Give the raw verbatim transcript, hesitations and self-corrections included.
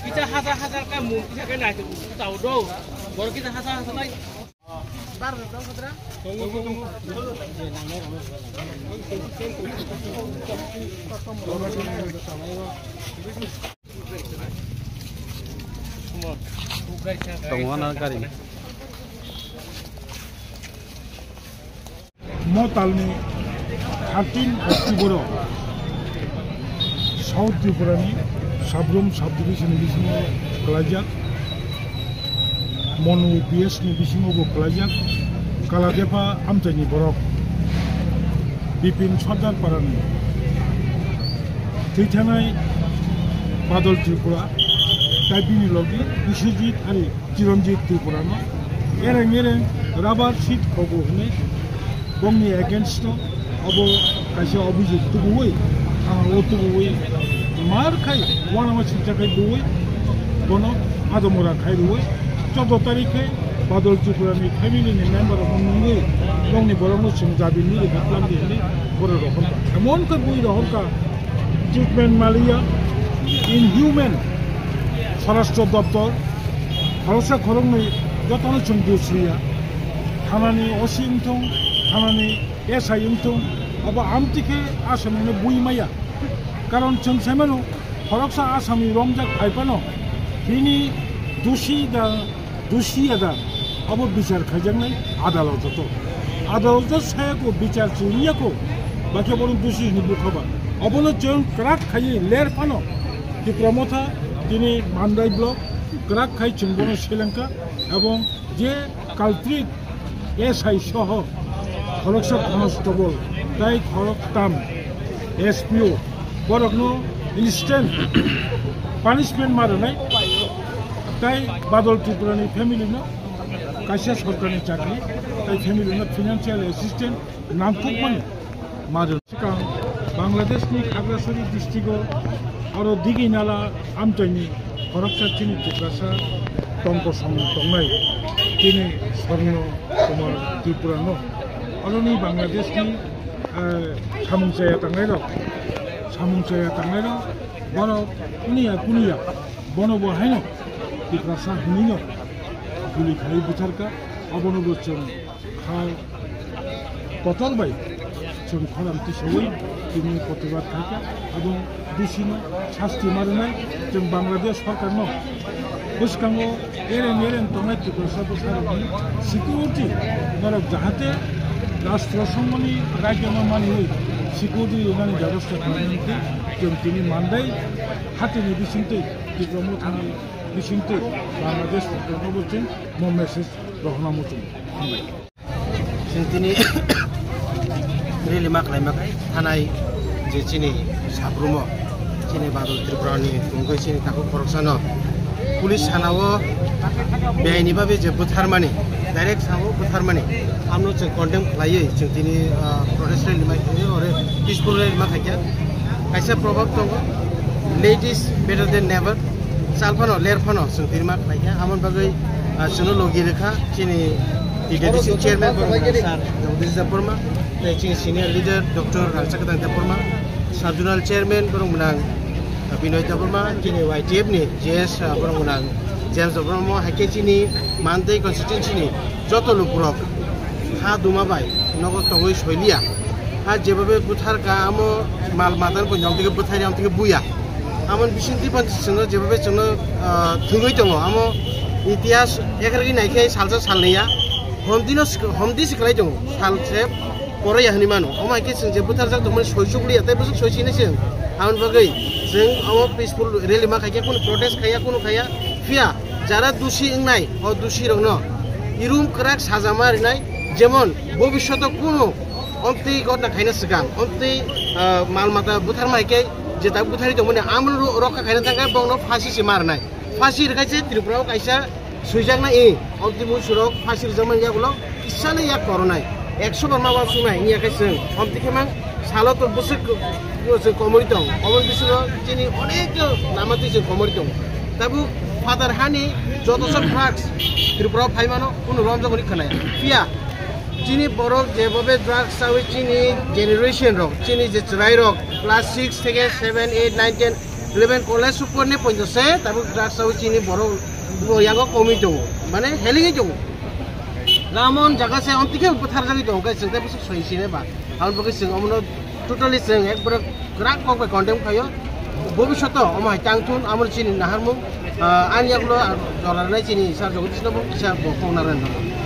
Kita hajar hajar ka mung kita ka nai tau do. Bor kita hajar hajar nai. Tongo na gari. Mo talni thirteen October o South Tripura ni Sabrum subdivision ni bisingo kwlaijak, Monu P S ni bisingo bo kwlaijak, Kaladepa amchaini borok Bipin Sardar Parani thwithanai Badal Tripura, tai bini logi Biswajit ari Chiranjit Tripura no ereng ereng rubber sheet khogo hwnwi bongni against o obo kaisa obhijog tubuwi, thana o tubuwi mar khai uanama singcha khai buwi bono adomora khai rwi choudo tarikh khe Badal Tripura ni family ni member rok nungwi bongni borok no chwng jabi ni rwkha tlam di hwnwi borok rok hwnka. Emon khe bui rok hwnka treatment maliya, inhuman, Swarashtra Doptor, khoroksa khoroknwi jotono chwng dusriya. Thanani O C wngthung, thanani S I wngthung, abo amtwi khe Assamni bui maya. Karon chwng sai mano, khoroksa Assamni romjak phai phano, bini dusi da, dusi ya da, abo bichar khaijaknai adaloto to. Adaloto sayako bichar chwngya ko, bakhe bono dusi hwnwi bukha ba. Abono chwng kwrak khaiwi ler phano, Tipra Motha tini Mandai block kwrak khai chwng bono selengkha, ebong je culprit S I soho khoroksa constable tai khoroktam S P O borokno instant punishment ma rwnai, tai Badal Tripurani family no kaisa sorkarni chakri, tai family no financial assistance nangkukmani ma rwnai. Swkang Bangladeshni Khagrasari district-o aro Diginala amchaini khoroksa chini Tiprasa tongkosong tongnai, chini Swarno Kumar Tripurano. Aroni Bangladeshni, eh, samung chaya tangnairok, samung chaya tangnairok, borok kuniya kuniya, bono bo haino Tiprasa hwnwino guli khaiwi butharkha, abono bo chwng kha kotor bai chwng khorang tisawi tini protibad khaikha, abo dusino sasti ma rwnai. Chwng Bangladesh sorkarno bwskango ereng ereng tongnai Tiprasa bwsarokni security norok jahate rastro songmani raijoma maniwi security rwnani bebosta khlainani tei chwng tini Mandai hatini bisingtwi Tipra Mothani bisingtwi Bangladesh sorkarno bo chwng mo message rohorna muchungo. Hambai. Chwng tini rally ma khlaima khe thanai je chini Sabrumo, chini Badal Tripurani tongwi chini takhuk khoroksano police sana-o beaini babe je butharmani, direct sao butharmani, amno chwng condemn khlaiwi chwng tini, ah, protest rally ma khlaiwi ore peaceful rally ma khaikha. Kaisa proverb tongo, "Late is better than never." Chal phano, ler phano, chwng tini ma khlaikha. Amoni bagwi, ah, chwngno logi rwkha chini T D C chairman borok mwnang sir Jagdish Debbarma, tei chini senior leader Doctor Rangchakdang Debbarma, sub zonal chairman borok mwnang, ah, Binoy Debbarma, chini Y T F ni G S, ah, borok mwnang James Debbarma, hai khe chini Mandai constituency ni joto lukurok ha duma bai nogo tongwi soiliya. Ha jebabe butharkha, amo mal matan bo nyong tike butharya, tike buya. Amo bising tipan chwngno jebabe chwngno, ah, thwngwi tongo. Amo itihas ekragwi naikhe salsa salnwiya. Homdino sik-, homdi siklai tongo. Sal se poroya hwnwi mano. Omo hai khe chwng je butharjak tongmani soi chukliya, tei bwswk soi sini chwng. Aboni bagwi chwng amo peaceful rally ma khaikhe, kunu protest khaiya, kunu khaiya. Phiya jara dusi wngnai, o dusi rokno irum kwrak saja ma rinai. Jemon bobishoto kunu omtwi gotna khaina swkang, omtwi, ah, mal mata butharma hai khe, je tak buthari tongmani, amoni ro-, rokha khaina thangkhe bongno phasi se ma rwnai. Phasi rwkha se Tripura o kaisa swijaknai, i omtwi muisurok phasi rwjakmani yagulo kisano yak koronai. Ekso bar ma uansuknai wngya khe chwng omtwi khe mang salo to bwswk chwng komori tong, oboni bisingo chini onek lama twi chwng komori tong. Tabuk phatar hani joto sok drugs Tripura o phai mano, kunu romjak hwnwi khwnaya. Phiya Chini borok je bobe drugs chawi chini generation rok, chini je chwrai rok class six theke seven, eight, nine, ten, eleven college upor ne poito se tabuk drugs chawi chini borok bo yago komi tongo, mane helingi tongo. Ramon jaga se ontike bwthar jagwi tongo, kai chwng tei bwswk soi sine ba. Aboni bagwi chwng omono totally chwng ekbare kwrak kok bai condemn khaio. Bobishoto omo hai tang thun, amo chini naharmung, ah, ani yagulo jora rwnai chini sir Jagadish no bo kisa bo kok narwna nango.